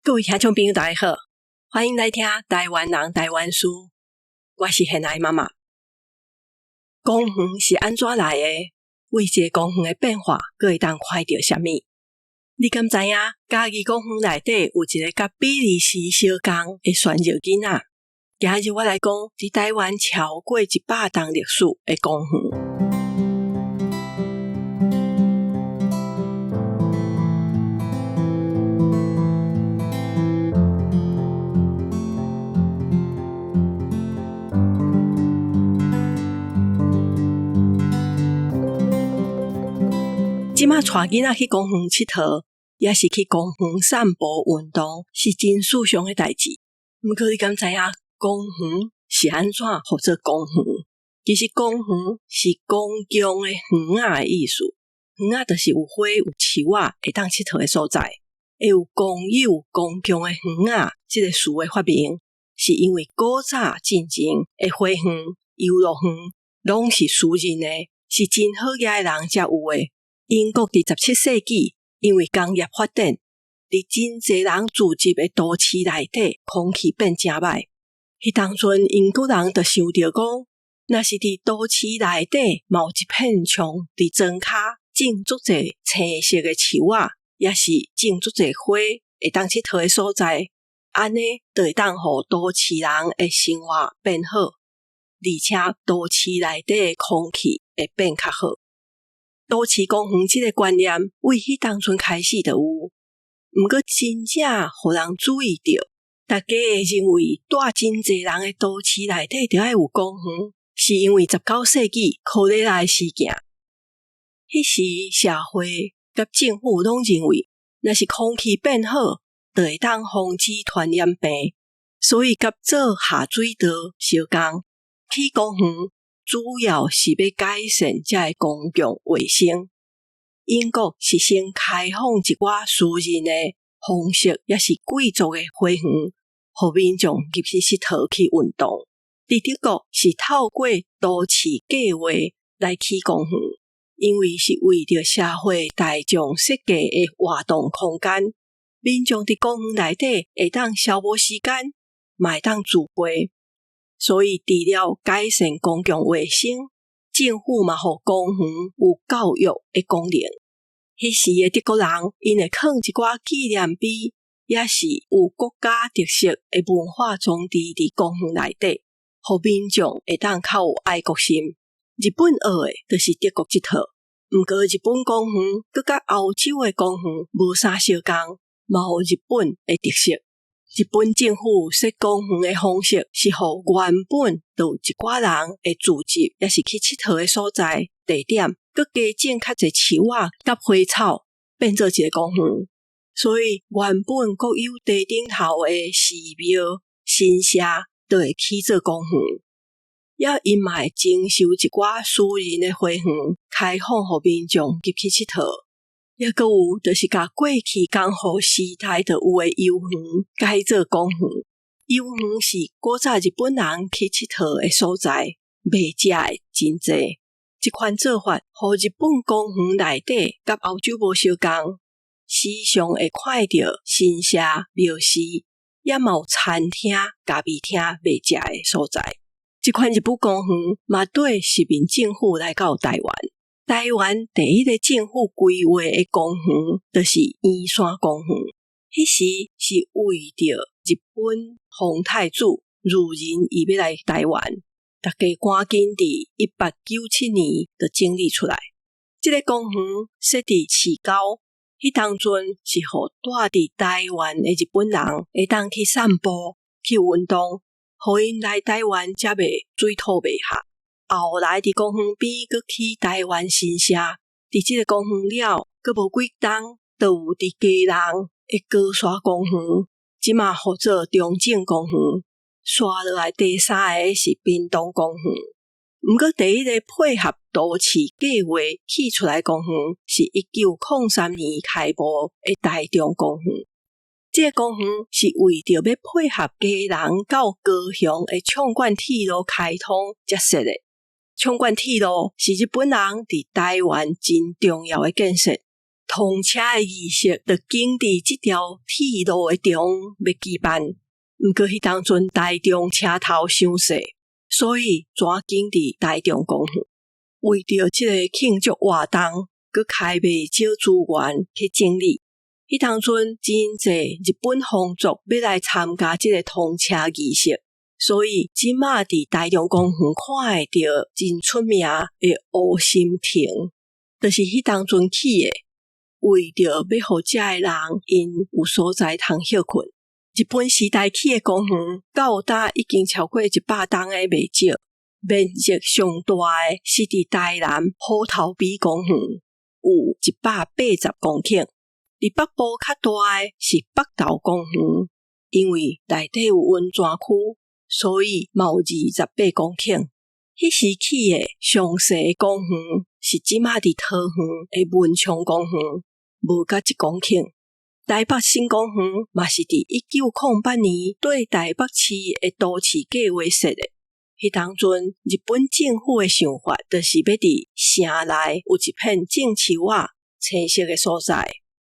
各位聽眾朋友，大家好，歡迎來聽台灣人台灣事，我是現愛媽媽。公園是按怎來的？為這個公園的變化，閣會當看著啥物？你敢知影？嘉義公園內底有一个佮比利時相仝的旋熱囡仔。今日我來講，佇台灣超過100冬歷史的公園。這馬帶囡仔去公園𨑨迌，抑是去公園散步運動，是真時尚的代誌。毋過你敢知影公園是按怎號做公園？其實公園是公共的園仔的意思，園仔就是有花有樹仔會當𨑨迌的所在。會有公有公共的園仔這个詞的發明，是因為古早進前的花園、遊樂園攏是私人的，是真好額的人才有的。英國佇17世紀，因為工業發展，佇真濟人聚集的都市內底，空氣變誠歹。彼當陣，英國人就想著講，若是佇都市內底嘛有一片像佇莊跤種足濟青色的樹仔，抑是種足濟花，會當𨑨迌的所在，按呢就會當予都市人的生活變好，而且都市內底的空氣會變較好。都市公園這个觀念，為彼當陣開始就有，毋過真正予人注意著，大家會認為住真濟人的都市內底著愛有公園，是因為19世紀科雷拉事件。彼時社會佮政府攏認為，若是空氣變好，就會當防止傳染病，所以佮做下水道相仝，起公園。主要是欲改善遮个公共衛生。英國是先開放一寡私人的方式，抑是貴族的花園，予民眾入去𨑨迌去運動。佇德國是透過都市計畫來起公園，因為是為著社會大眾設計的活動空間，民眾佇公園內底會當消磨時間，嘛會當聚會。所以，除了改善公共衛生，政府嘛予公園有教育的功能。彼時的德國人，𪜶會囥一寡紀念碑，抑是有國家特色的文化裝置佇公園內底，予民眾會當較有愛國心。日本學的就是德國這套，毋過日本公園閣佮歐洲的公園無啥相仝，嘛有日本的特色。日本政府設公園的方式是予原本就有一寡人會聚集，抑是去𨑨迌的所在地點，閣加種較濟樹仔佮花草，變做一个公園。所以原本國有地頂頭的寺廟、神社都會起做公園，抑𪜶嘛會徵收一寡私人的花園，開放予民眾入去𨑨迌。抑閣有，就是共過去江戶時代就有的遊園改做公園。遊園是古早日本人去𨑨迌的所在，賣食的真濟。這款做法，予日本公園內底佮歐洲無相仝，時常會看著神社、廟寺，也嘛有餐廳、咖啡廳賣食的所在。這款日本公園嘛，綴殖民政府來到台灣。台灣第一个政府規劃的公園，就是圓山公園。彼時是為著日本皇太子裕仁伊欲來台灣，大家趕緊佇1897年就整理出來。這个公園設佇市郊，彼當陣是予住佇台灣的日本人會當去散步、去運動，予𪜶來台灣才袂水土袂合。後來佇公園邊閣起台灣神社，佇這个公園了，閣無幾冬，就有佇基隆的高山公園，這馬號做中正公園。紲落來第三个是屏東公園。毋過第一个配合都市計畫起出來公園，是1903年開幕的台中公園。這个公園是為著欲配合基隆到高雄的縱貫鐵路開通才設的。縱貫鐵路是日本人佇台灣真重要的建設。通車的儀式就緊佇這條鐵路的中欲舉辦。毋過彼當陣台中車頭傷細，所以轉緊佇台中公園。為著這個慶祝活動，閣開袂少資源去整理。彼當陣真濟日本皇族欲來參加這個通車儀式，所以這馬佇台中公園看會著真出名的湖心亭，就是彼當陣起的。為著欲予遮的人𪜶有所在通歇睏。日本時代起的公園，到今已經超過100冬的袂少。面積上大的是佇台南虎頭埤公園，有180公頃。佇北部較大的是北投公園，因為內底有溫泉區，所以嘛有28公頃。彼時起的上細的公園是這馬佇桃園的文昌公園，無到1公頃。台北新公園嘛是佇1908年對台北市的都市計畫設的。彼當陣日本政府的想法，就是欲佇城內有一片種樹仔、青色的所在。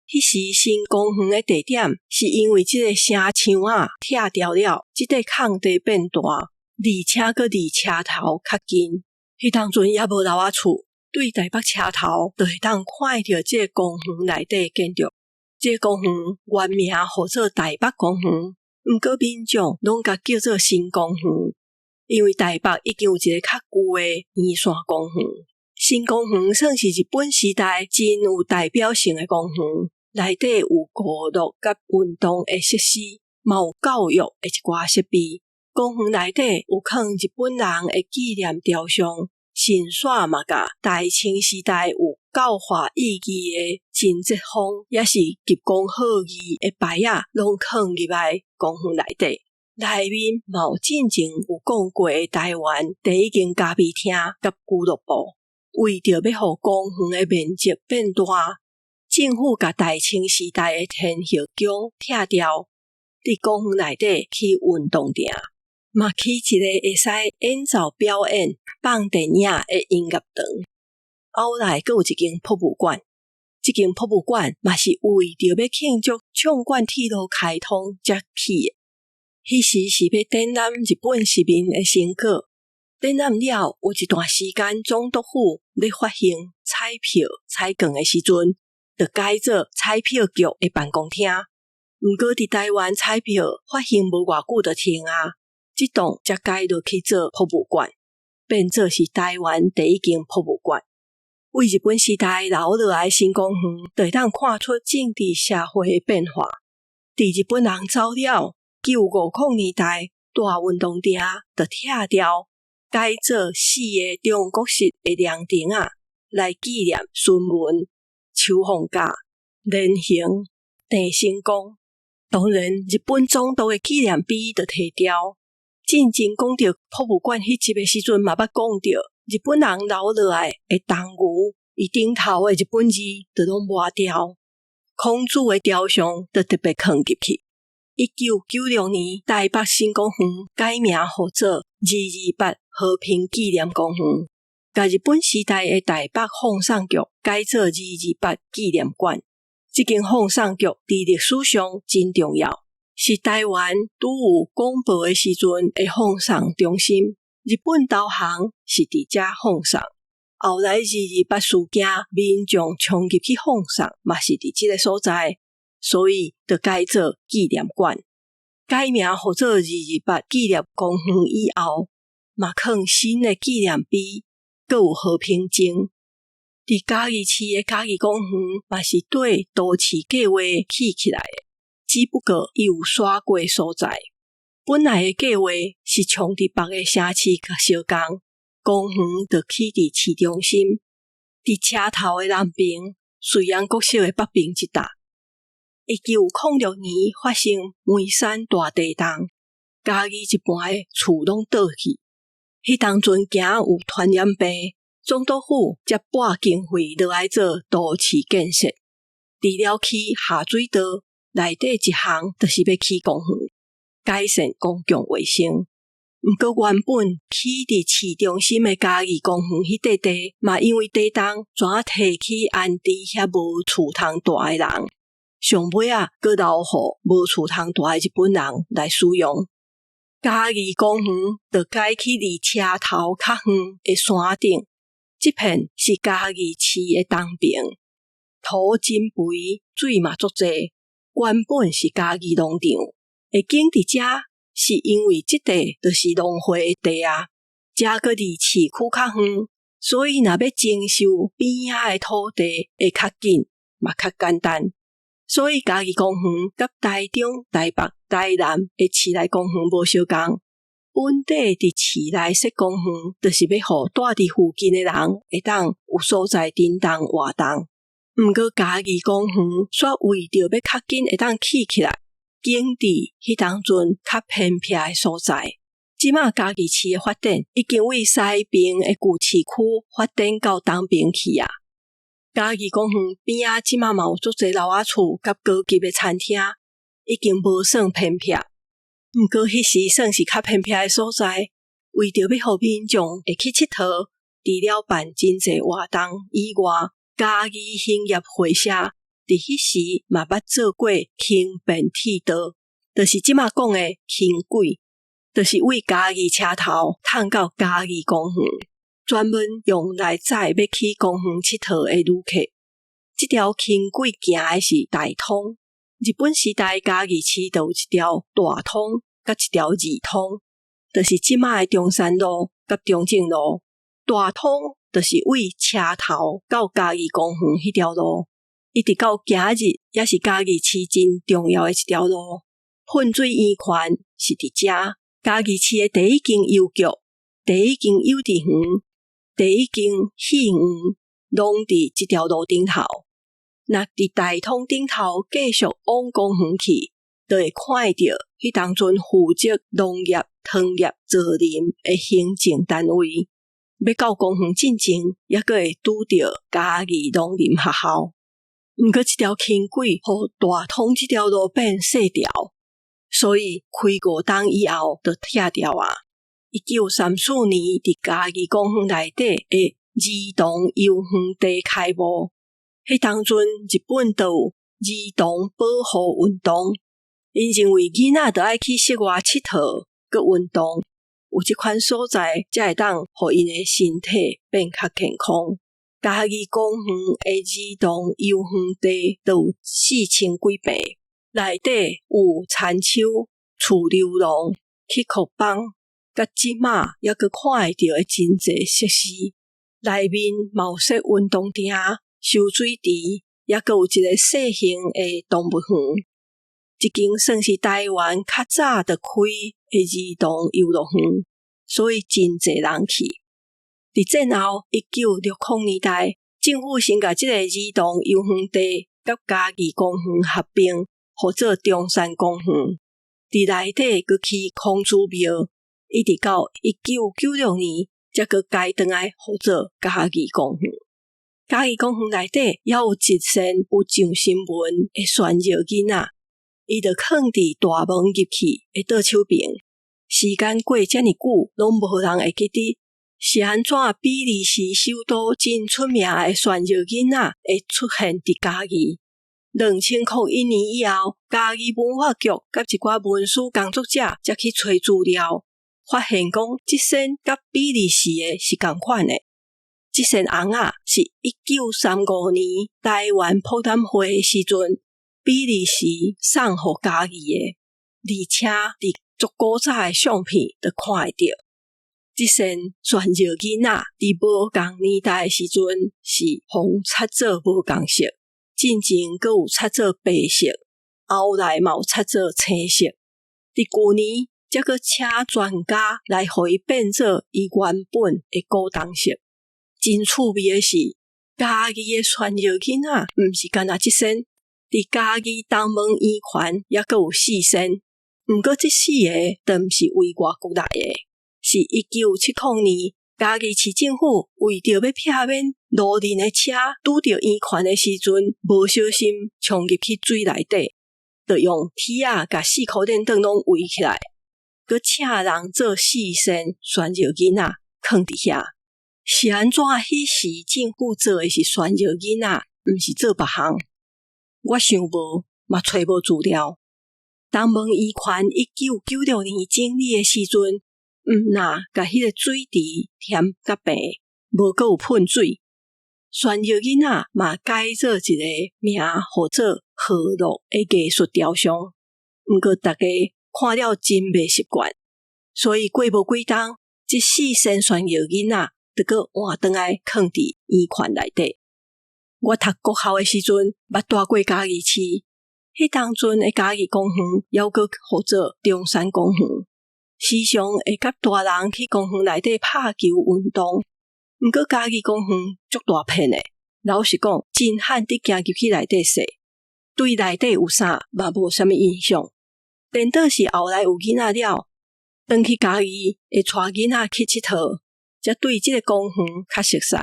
彼時新公園的地點，是因為這個城牆仔拆掉了，這塊空地變大，而且閣離車頭較近。彼當陣猶無樓仔厝，對台北車頭就會當看著這個公園內底建築。這個公園原名號做台北公園，毋過民眾攏共叫做新公園，因為台北已經有一个較舊的圓山公園。新公園算是日本時代真有代表性的公園，內底有娛樂佮運動的設施，嘛有教育的一寡設備。公園內底有囥日本人的紀念雕像，神煞嘛共大清時代有教化意義的陳疾風，抑是急公好義的牌仔，攏囥入來公園內底。內面嘛有進前有講過的台灣第一間咖啡廳佮俱樂部。為著欲予公園的面積變大，政府共大清時代的天后宮拆掉，佇公園內底起運動場，嘛起一个會使演奏表演、放電影的音樂堂。後來閣有一間博物館，這間博物館嘛是為著欲慶祝縱貫鐵路開通才起的。彼時是欲展覽日本殖民的成果。展覽了有一段時間，總督府咧發行彩票彩券的時陣，就改做彩票局的辦公廳。毋過佇台灣彩票發行無偌久就停啊，這棟才改落去做博物館，變做是台灣第一間博物館。對日本時代留落來新公園，就會當看出政治社會的變化。佇日本人走了，1950年代大運動場就拆掉，改做四个中國式的涼亭仔，來紀念孫文、丘逢甲、連橫、鄭成功。當然，日本總督的紀念碑就提掉。進前講著博物館彼集的時陣，嘛捌講著日本人留落來的銅牛，伊頂頭的日本字就攏抹掉。孔子的雕像就特別囥入去。1996年，台北新公園改名號做228和平紀念公園，共日本時代的台北放送局改做二二八紀念館。這間放送局佇歷史上真重要，是台灣拄有廣播的時陣的放送中心。日本投降是佇遮放送，後來二二八事件民眾衝入去放送，嘛是佇這个所在，所以就改做紀念館。改名號做二二八紀念公園以後，嘛囥新的紀念碑，閣有和平鐘。佇嘉義市的嘉義公園嘛是對都市計劃起起來的，只不過伊有徙過所在。本來的計劃是創佇別个城市共相仝，公園就起佇市中心，佇車頭的南爿，瑞安國小的北爿這搭。1906年發生梅山大地動，嘉義一半的厝攏倒去。彼當陣驚有傳染病，總督府才撥經費落來做都市建設。除了起下水道，內底一項就是欲起公園，改善公共衛生。毋過原本起佇市中心的嘉義公園彼塊地，嘛因為地動，轉提去安置遐無厝通蹛的人。上尾仔，閣留予無厝通蹛的日本人來使用。嘉義公園就改起離車頭較遠的山頂，這片是嘉義市的東邊，土真肥，水嘛足濟。原本是嘉義農場，會揀佇遮，是因為這塊就是農會的地啊，遮閣離市區較遠，所以若欲徵收邊仔的土地會較緊，嘛較簡單。所以嘉義公園佮台中、台北、台南的市內公園無相仝。本底佇市內設公園，就是欲予蹛佇附近的人會當有所在振動活動。毋過嘉義公園煞為著欲較緊會當起起來，揀佇彼當陣較偏僻的所在。這馬嘉義市的發展已經對西爿的舊市區發展到東爿去啊。嘉義公園邊仔這馬嘛有足濟樓仔厝佮高級的餐廳，已經無算偏僻。毋過彼時算是較偏僻的所在，為著欲予民眾會去𨑨迌，除了辦真濟活動以外，嘉義興業會社佇彼時嘛捌做過輕便鐵道，就是這馬講的輕軌，就是對嘉義車頭通到嘉義公園，專門用來載欲去公園𨑨迌的旅客。這條輕軌行的是大通。日本時代嘉義市就有一條大通，佮一條二通，就是這馬的中山路佮中正路。大通就是對車頭到嘉義公園彼條路，一直到今日也是嘉義市真重要的一條路。噴水圓環是佇遮，嘉義市的第一間郵局、第一間幼稚園、第一間戲院，攏佇這條路頂頭。若佇大通頂頭繼續往公園去，就會看會著彼當陣負責農業、糖業、造林的行政單位。欲到公園進前，猶閣會拄著嘉義農林學校。毋過這條輕軌予大通這條路變細條，所以開五冬以後就拆掉啊。1934年，佇嘉義公園內底的兒童遊園地開幕。彼當陣，日本就有兒童保護運動，𪜶認為囡仔著愛去室外𨑨迌、閣運動，有這款所在，才會當予𪜶的身體變較健康。嘉義公園的兒童遊園地就有4000幾坪，內底有田丘、儲溜廊、起殼枋，佮這馬猶閣看會著的真濟設施。內面嘛有設運動場、泅水池，猶閣有一个細型的動物園。這間算是台灣較早就開的兒童遊樂園，所以真濟人去。佇戰後1960年代，政府先共這个兒童遊園地佮嘉義公園合併，號做中山公園。佇內底閣起孔子廟，一直到1996年，才閣改轉來號做嘉義公園。嘉義公園內底猶有一扇有上新聞的旋尿囡仔，伊就囥佇大門入去的倒手爿。時間過遮爾久，攏無人會記得是按怎比利時首都真出名的旋尿囡仔會出現佇嘉義。2001年以後，嘉義文化局佮一寡文史工作者才去揣資料，發現講這扇佮比利時的是仝款的。這扇尪仔是1935年台灣博覽會的時陣，比利時送予嘉義的，而且佇足古早的相片就看會著。這扇旋尿囡仔佇無仝年代的時陣是予漆做無仝色，進前閣有漆做白色，後來嘛有漆做青色。佇舊年才閣請專家來予伊變做伊原本的古銅色。真趣味的是，嘉義的旋尿囡仔毋是干焦這扇，佇嘉義東門圓環猶閣有四扇，毋過這四个都毋是對外國來的，是1970年嘉義市政府為著欲避免路人的車拄著圓環的時陣，無小心衝入去水內底，就用鐵仔共四箍輪轉攏圍起來。閣請人做四身懸尿囡仔，囥佇遐。是按怎彼時政府做的是懸尿囡仔，毋是做別項？我想無，嘛揣無資料。當問伊權1996年整理的時陣，毋若共彼个水池填甲平，無閣有噴水。懸尿囡仔嘛改做一个名，號做河樂的藝術雕像。毋過逐家看了真袂習慣，所以過無幾冬，這四身懸尿囡仔就閣換轉來囥佇圓環內底。我讀國校的時陣，捌蹛過嘉義市。彼當陣的嘉義公園，猶閣號做中山公園，時常會佮大人去公園內底拍球運動。毋過嘉義公園足大片的，老實講，真罕得行入去內底踅，對內底有啥嘛無啥物印象。顛倒是後來有囡仔了，轉去嘉義會帶囡仔去𨑨迌，才對這个公園較熟似。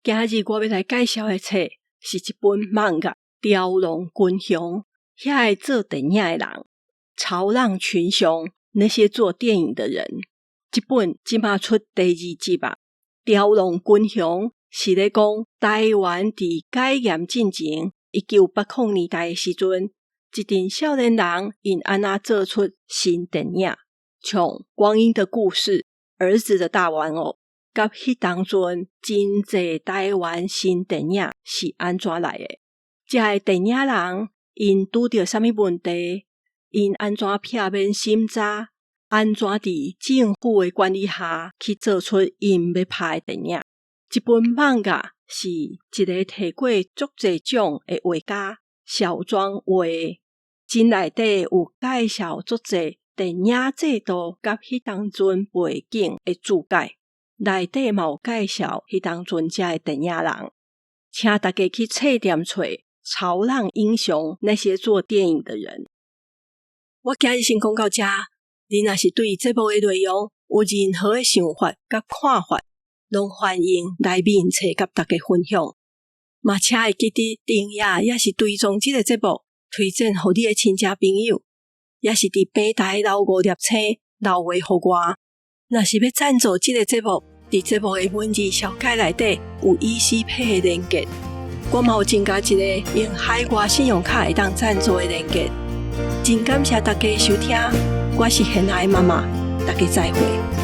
今日我欲來介紹的冊是一本漫畫《潮浪群雄》，遐个做電影的人，潮浪群雄，那些做電影的人。這本這馬出第二集啊。潮浪群雄是咧講台灣佇解嚴進前，1980年代的時陣，一陣少年人𪜶按怎做出新電影，像《光陰的故事》、《兒子的大玩偶》，佮彼當陣真濟台灣新電影是按怎來的？遮个電影人𪜶拄著啥物問題？𪜶按怎避免審查？按怎佇政府的管理下去做出𪜶欲拍的電影？這本漫畫是一个提過足濟獎的畫家小莊畫的，真內底有介紹足濟電影制度佮彼當陣背景的注解，內底嘛有介紹彼當陣遮个電影人，請大家去冊店揣《潮浪英雄》，那些做電影的人。我今日先講到遮，你若是對節目的內容有任何的想法佮看法，攏歡迎來面冊佮大家分享。嘛，請會記得訂閱，抑是追蹤這个節目，推薦予你的親戚朋友，抑是佇平台留五粒星留話予我。若是欲贊助這个節目，佇節目的文字紹介內底有 ECPay 的連結，我嘛有增加一个用海外信用卡會當贊助的連結。真感謝大家收聽，我是賢愛媽媽，大家再會。